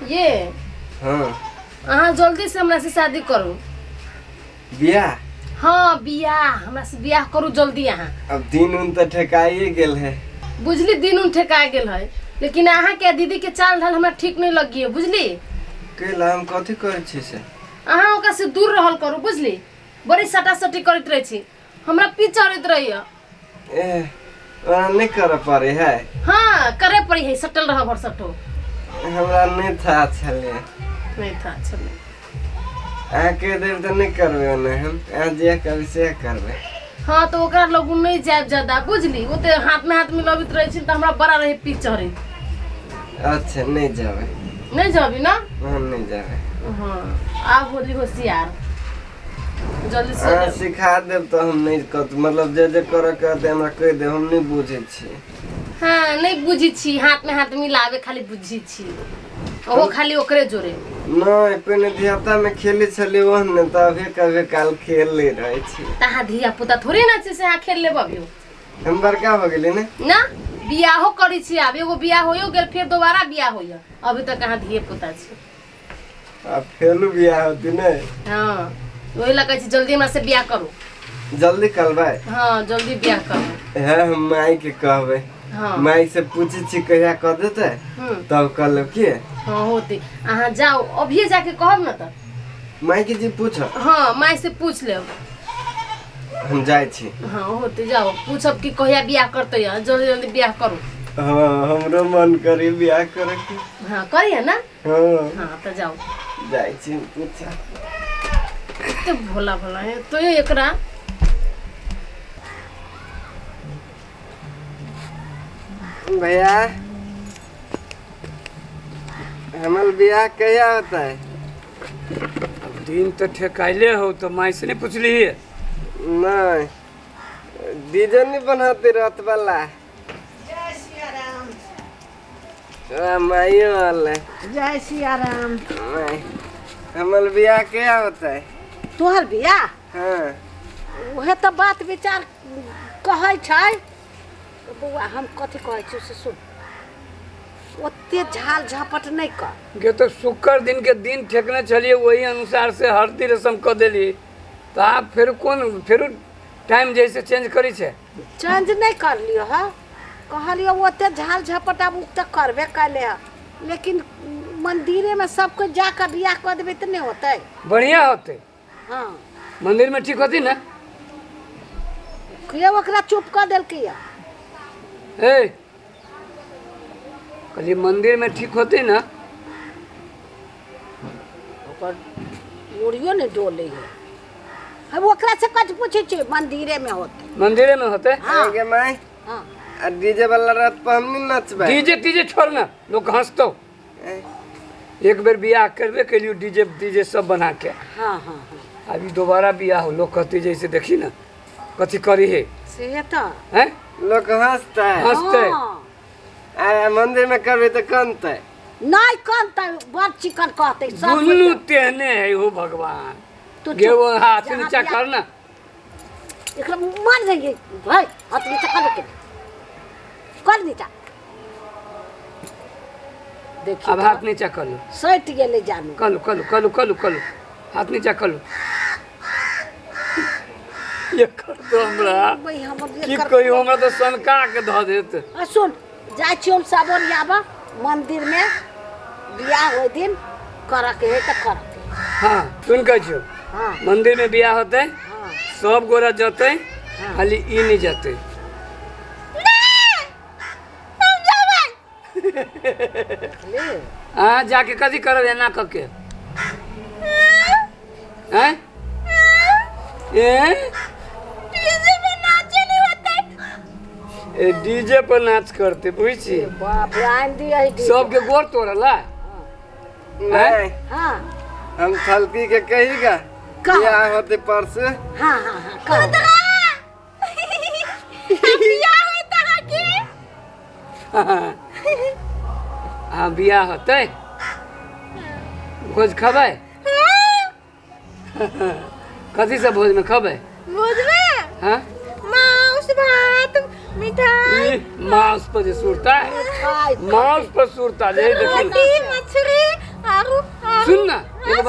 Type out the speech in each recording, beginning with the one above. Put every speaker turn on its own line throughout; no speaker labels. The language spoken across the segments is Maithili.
ये
हाँ।
अहाँ जल्दी से हमरा से शादी करू।
बियाह?
हाँ बियाह, हमरा से बियाह करू जल्दी अहाँ।
अब दिन उन तऽ ठेकाइए गेल है।
बुझली दिन उन ठेका गेल है, लेकिन अहाँ के दीदी के चाल ढाल हमरा ठीक नहीं लगी है, बुझली।
कैला हम कथी करै छी से?
अहाँ ओकरा से दूर रहल करू, बुझली। बड़ी सटा सटी करैत रहै छी, हमरा पीछ चढ़ैत रहैया।
ए ओना नहि करऽ पड़ै है।
हाँ करे पड़ी है, सटल रह भर सटो।
हमरा नहि था छलै।
नहीं था छलै।
अहाँ कहि देब तऽ नहि करबै ओना हम, अहाँ जे करबै से करबै।
हाँ तो ओकरा लोग नहीं जायब ज्यादा, बुझली। ओते हाथ में हाथ मिलबैत रहै छी तऽ हमरा बड़ा रहे पीछ चढ़ैत।
अच्छा नहि जेबै।
नहीं जाबी ना?
हम नहि जेबै।
हाँ आब होली होशियार जल्दी से
अहाँ सिखा देब तऽ हम नहि कत मतलब जे जे करऽ के रहतै हमरा कहि देब, हम नहि बुझै छियै।
हाँ नहीं बुझी छी, हाथ में हाथ मिलावे खाली बुझी छी, ओहो खाली ओकरे जोरे।
नहि पहिने धियापुतामे खेलै छलियै ओहन नहि तऽ अभी कभी काल खेल लै रहै छी।
तऽ अहाँ धिया पुता थोड़े ना छी से अहाँ खेल लेब अभियो।
हम बड़का हो गेली ने।
ना बियाहो करै छी आब, एगो बियाह होइयो गेल फेर दोबारा बियाह होइया, अभी तक अहाँ धिये पुता छी।
आ फेलू बियाह होती ने।
हाँ वही लए कहै छी जल्दी हमरा से बियाह करू।
जल्दी करबै?
हाँ जल्दी बियाह करू।
है हम माई के कहबै।
हाँ।
माई से पूछै छी कहिया कऽ देतै तब कर लेब की।
हाँ होते, अहाँ जाओ अभिये जाके कहब ना तऽ।
माई के जी पूछ।
हाँ माई से पूछ लेब।
हम जाइ छी।
हाँ होते जाओ पूछब कि कहिया बियाह करतै, जल्दी जल्दी बियाह करू।
हाँ हमरो मन करी बियाह करे के।
हाँ करिए ना।
हाँ।
हाँ तो जाओ।
जाइ छी पूछ।
एते भोला भोला है तो ये एकरा।
भैया हमर बियाह कहिया होता है?
अब दिन तो ठेकाइले हो तो माई से नहीं पूछली है?
नहीं डीजे नहीं बनाते रात वाला।
जय सियाराम।
माइयो वाले।
जय सियाराम।
माई हमर बियाह कहिया होता है?
तोहर बियाह?
हाँ।
उहे तो बात विचार कहै छै बौआ, हम कथी कहै छी से सुन, ओते झाल झपट नहीं कर।
गे तो शुक्र दिन के दिन ठेकने चलिए वही अनुसार से हल्दी रसम कर देली तो आप फिर कौन फिर टाइम जैसे चेंज करी छे?
चेंज नहीं कर लियो है, कहलियो ओते झाल झपट आब उ तऽ करबे कैले है, लेकिन मंदिरे में सब कोई जाकर बियाह कर देबे तऽ नहीं होतै।
बढ़िया होते।
हाँ
मंदिर में ठीक होती ना?
के ओकरा चुप कर देलकै या?
ए कहलिए मंदिर में ठीक होती ना?
ओकर मुड़ियो नहीं डोले है। हम ओकरा से कथी पूछै छियै? मंदिरे में होते।
मंदिरे में होते?
हाँ।
आगे माई।
हाँ।
आ डीजे वाला रात पर हम नहीं नचबै।
डीजे टीजे छोड़ ना, लोग हंसतो। एक बेर बियाह करबे केलियो डीजे डीजे सब बना के।
हाँ हाँ हाँ।
अभी दोबारा बियाह हो लोग कहते जैसे देखी ना कथी करी है
से तो
हैं?
लोग हंसते है।
हंसते।
हाँ।
आ मंदिर में करबे तो कनते।
नहीं कनते, बड़ चिकन कहते सब।
दुनू तेहने है हो भगवान।
तू
गे वो हाथ
जहाँ
नीचा
बियाह
कर ना।
एकरा मार देंगे भाई, हाथ नीचा कर के कर नीचा। देखिए
अब हाथ नीचा कर लो।
सट गेले जानू।
कर लो कर लो कर लो कर लो कर लो, हाथ नीचा कर लो। ये कर तो हमरा
भाई हमर
की कहियो, हमरा तो सनका के धऽ देत।
आ सुन, जाइ छी हम साबर आबा मंदिर में बियाह ओहि दिन करऽ के है तऽ करऽ के।
हाँ सुन कहै छियौ।
हाँ।
मंदिर में बियाह होतै।
हाँ।
सब गोरा जतै।
हाँ।
खाली ई नहीं जतै। हाँ जाके कथी करब एना कऽ के? हैं? ए? ए डीजे पर नाच करते बुझ छी।
बाप रे, आनि दिअ डीजे।
सबके गोर तोड़ला।
नहीं।
हाँ।
हम थलकी के कहीगा
कह।
बियाह होते परसों।
हाँ हाँ हाँ कह।
हाँ बियाह होतै, भोज खबै? कथी सब भोज में खबै?
भोज में?
हाँ?
मांस भात मिठाई।
ई, मांस पर जे सुरता है, मांस पर सुरता जे देखी।
रोटी मछली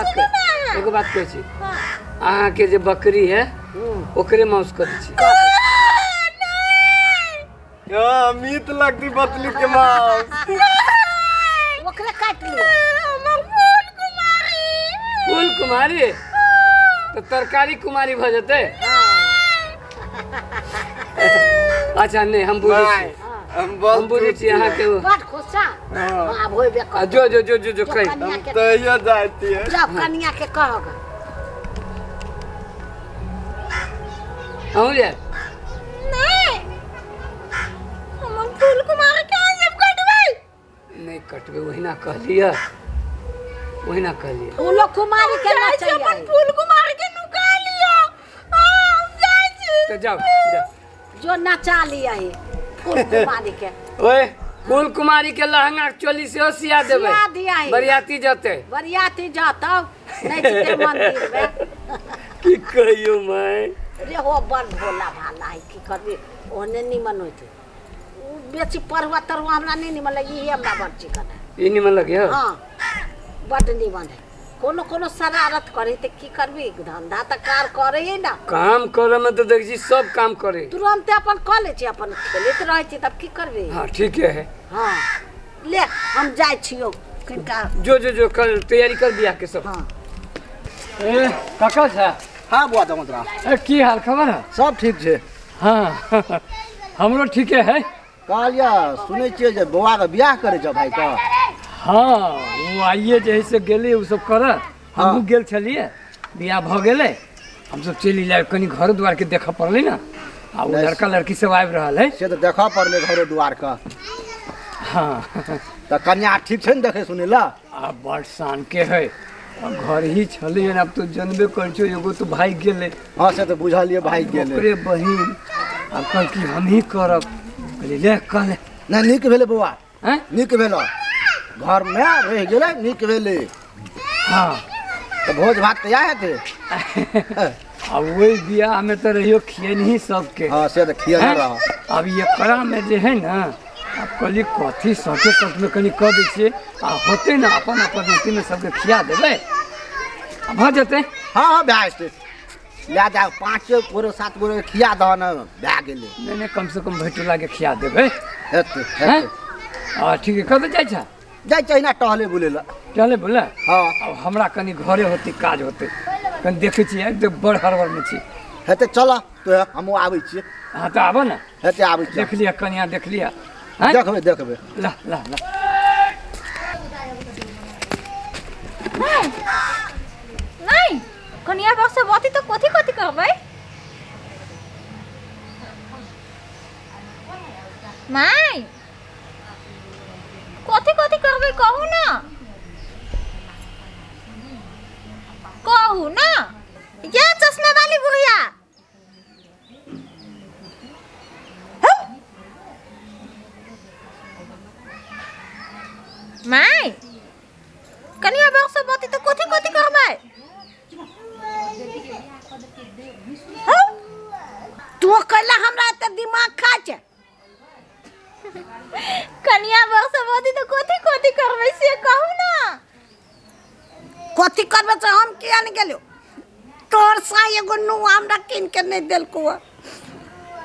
बात कह, एगो बात कहै छी, अहाँके जे बकरी है ओकरे मांस करै छी।
हाँ मीत लगती बतली के मांस।
ओकरे काट लियो।
हमर फूल कुमारी।
फूल कुमारी तो तरकारी कुमारी भ जेतै। अच्छा नहीं, हम बुझै छी, हम बुझै छी अहाँके
बड खुशा। हां आब होइबे कर।
जो जो जो जो जो कहि
हम तैयो जाती है।
जब कनिया के कहग
अहूँ जाए।
नहीं हमर फूल कुमारी के सब कटबै।
नहीं कटबै, ओहिना कहलियै, ओहिना कहलियै।
फूलो कुमारी के ना चाहिए।
अपन फूल कुमारी के नुका लियो। हां हम जाइ छी।
तो जाओ जाओ,
जो नचा लिया है फूल कुमारी के।
ओए फूल कुमारी के लहंगा चोली से सिया देबै,
सिया दिया है।
बरियाती जते,
बरियाती जतौ नहीं जेते मंदिर में।
की कहियो मैं
रे हो बड़ भोला भाला है, की करबी ओने निमन होते। उ बेची परुआ तरुआ हमरा नहीं निमन लगी, ई हमरा बड़ चिकन है।
ई निमन लगे।
हां बड निमन है। कोनो कोनो शरारत करे त की करबी, धंधा त कार करे है ना।
काम करे में तो देख जी सब काम करे,
तुरंत अपन क ले छी, अपन खेलैत रहै छी, तब की करबी।
हां ठीक है।
हां ले हम जाइ छियो किनका
जो जो जो कर तैयारी कर बियाह के सब।
हां
ए काका साहब।
हां बुआ दमोदरा,
ए की हाल खबर है?
सब ठीक छे।
हां हमरो ठीके है।
कहलिया सुनै छियै जे बौआ के बियाह करे छ भाई का।
हाँ वो आइए जे से गेलै उ सब कर, हमहूँ गेल छलियै, बियाह भऽ गेलै, हमसब चलि एलियै। कनि घर द्वार के देखऽ पड़लै ने, आ ओ लड़का लड़की सब आबि रहल है,
से तऽ देखऽ पड़लै घरो द्वार के।
हाँ
तऽ कन्या ठीक छै ने देखै सुनै लए?
आ बड़ शान के है, घर ही छलै। आब तो जनबे करै छौ, एगो तो भागि गेलै।
हाँ से तऽ बुझलियै भागि गेलै।
ओकरे बहिन आब कहलकै हमही करब, कहलियै ले कह ले।
नहि नीक भेलै बौआ, नीक भेल, घर में रहि गेलै, नीक भेलै।
हाँ
तऽ भोज भात तैयार हेतै।
आ वही बियाह में तऽ रहियो खियनही सबके।
हाँ से तऽ खियने रह।
अब एकरा में जे है ना, अब कहलियै कथी सटे कट में कनि कऽ दै छियै, आ होतै ने अपन अपन अथी में सबके खिया देबै, आ भऽ जेतै।
हाँ हाँ भए जेतै, लए जाउ 5 गोरे 7 गोरे खिया दह ने, भए गेलै।
नहि नहि कम से कम भैटोला के खिया देबै।
हेतै हेतै।
हाँ ठीक है, कतऽ जाइ छऽ?
जाइ छै ना टहले बुले लए।
टहले बुले?
हाँ।
अब हमरा कनि घरे होतै, काज होतै, कनि देखै छियै, एकदम बड़ हड़बड़ में छी।
हेतै चल तो हमहूँ आबै छियै।
हाँ तऽ आबऽ ने।
हेतै आबै छियै।
देख लिअ कनिया, देख लिअ।
देखबै देखबै।
ला ला ला।
नहीं कनिया बक्स बती तो कथी कथी करबै? माय कथी कथी करबै कहू ना, कहू ना। ये चश्मा वाली बुढ़िया माय कनिया बक्स बती तो कथी कथी करबै?
तू कहला हमरा एते दिमाग खा छै।
कनिया बक्स बती तो कथी कथी करबै से कहू ना।
कथी करबै से हम किया नहीं गेलियो? तोहर साई एगो नुआ हमरा कीन के नहीं देलको।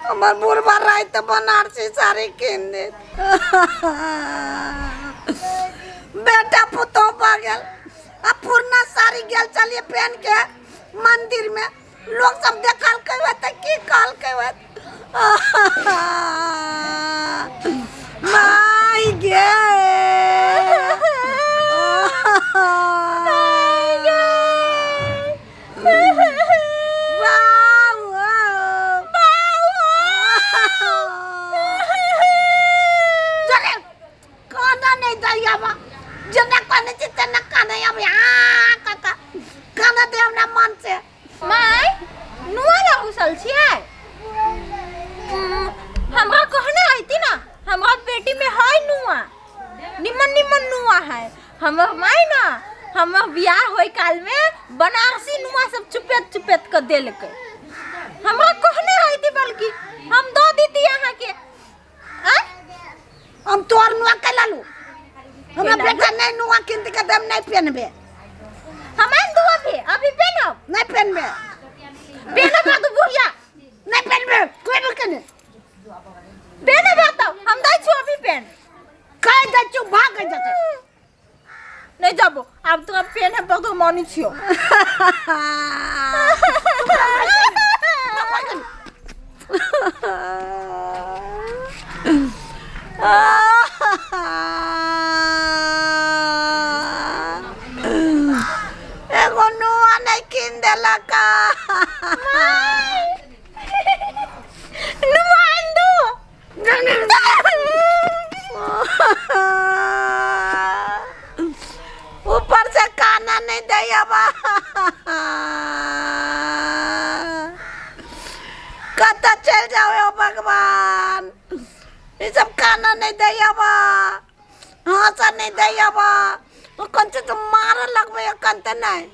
हमर बुढ़बा रहे तऽ बनारसी साड़ी कीन देत। बेटा पुतोह भऽ गेल, आ पुरना साड़ी गेल चलिए पहन के मंदिर में, लोग सब देखलकै होत की कहलकै होत। माय गे काना नहीं जाइया जेना कहने छी तेना काने आबै। काका काना दे हमरा मन से।
माय नुआ ला घुसल छियै? हमरा कहने आइती ना, हमरा बेटी में है नुआ, निमन निमन नुआ है। हमर माय ना हमर बियाह होय काल में बनारसी नुआ सब चुपेत चुपेत के देलकै। हमरा कहने आइती, बल्कि हम दऽ दीती अहाँके।
हम तोहर नुआ कैला लू? हमरा बेटा नहीं नुआ कीन के देम, नहीं पहनबे।
हम आनि अभी पहनब।
नहीं पहनबे।
पहनब तो बुढ़िया।
नहीं पहनबे, कोई भी कने।
पहनब तो हम दै छियो अभी पहन।
कह दै छियो भाग जेतै।
नहीं जाबो अब तो पहनब तो मानी छियो।
एगो नुआ नहीं किन देलक।
नुआ आन दो।
ऊपर से खाना नहीं दैया। कत चल जाओ हो भगवान, ये सब खाना नहीं दैया, हाँसा नहीं दैया, कौन से तो मारे लगबे कंते नहीं।